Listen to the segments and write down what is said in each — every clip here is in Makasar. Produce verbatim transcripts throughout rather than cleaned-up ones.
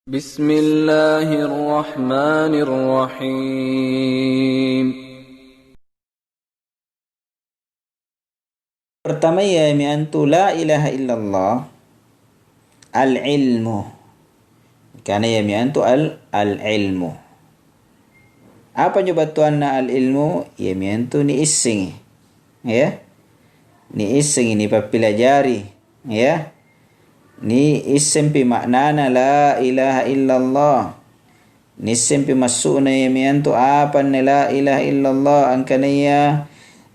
Bismillahirrahmanirrahim. Pertamaya iami antu la ilaha illallah, al-ilmu. Kana iami antu al-, al-ilmu. Apa anjo battuanna al-ilmu? Iami antu niissengi. Ya. Niissengi, nipappilajari. Ya. Niissempi ma'nana la ilaha illallah. Niissempi massu'na iami antu apa anne la ilaha illallah, angkanaya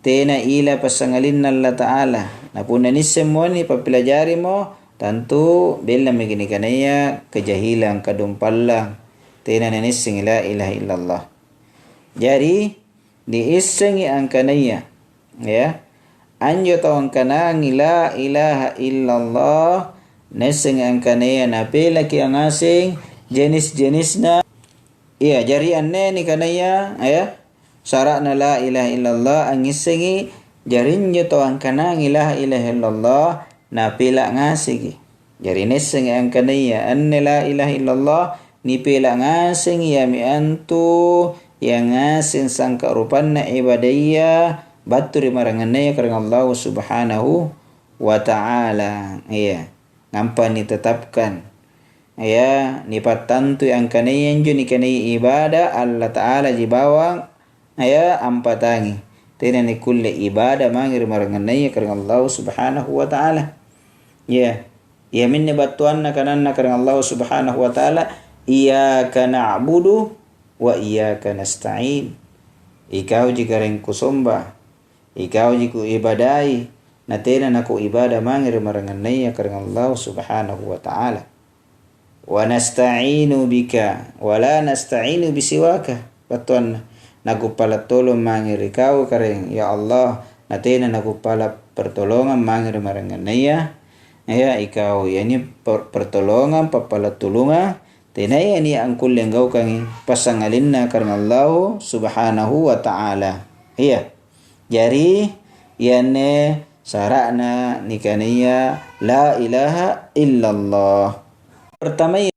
tena ila passangalinna Allata'ala. Na punna niissemmo, nipappilajarimo, tantu bella maki nikanaya kejahilang, kadumpallang, tena nanissengi la ilaha illallah. Jari, niissengi angkanaya, ya, anjo tau angkanangi la ilaha illallah, naissengi angkanaya napelaki ngaseng jenis-jenisna. Iya, jari anne nikanaya, ya, syara'na la ilaha illallah angngissengi, jari injo tau angkanangi la ilaha illallah, napela ngaseki. Jari naissengi angkanaya anne la ilaha illallah nipela ngasengi, iami antu ia ngaseng sangka rupanna ibadaya battu ri maraengannaya karaeng Allahu Subhanahu wa Ta'ala. Iya, nampa nitetapkan, iya, nipattantui angkanaya injo nikanaya ibada Allata'alaji bawang, iya, ampatangi. Tena nikkulle ibada mange ri maraengannaya karaeng Allahu Subhanahu wa Ta'ala. Iya. Iaminne battuanna kananna karaeng Allahu Subhanahu wa Ta'ala, "Iyyaka na'budu wa iyyaka nasta'in." Ikauji karaeng kusomba, ikauji kuibadai, na tena nakuibada mange ri maraengannaya karaeng Allahu Subhanahu wa Ta'ala. "Wa nasta'inu bika, wa la nasta'inu bisiwaka." Battuanna, "Nakuppala' tolong mange ri Kau, Karaeng, ya Allah, na tena nakuppala' pertolongang mange ri maraengannaya, ya Ikau." Iami per-, pertolongang, pappala' tulungang, tenaya nia' angkulle anggaukangi passangalinna karaeng Allahu Subhanahu wa Ta'ala. Iya. Jari, ianne syara'na nikanaya la ilaha illallah. Pertamai,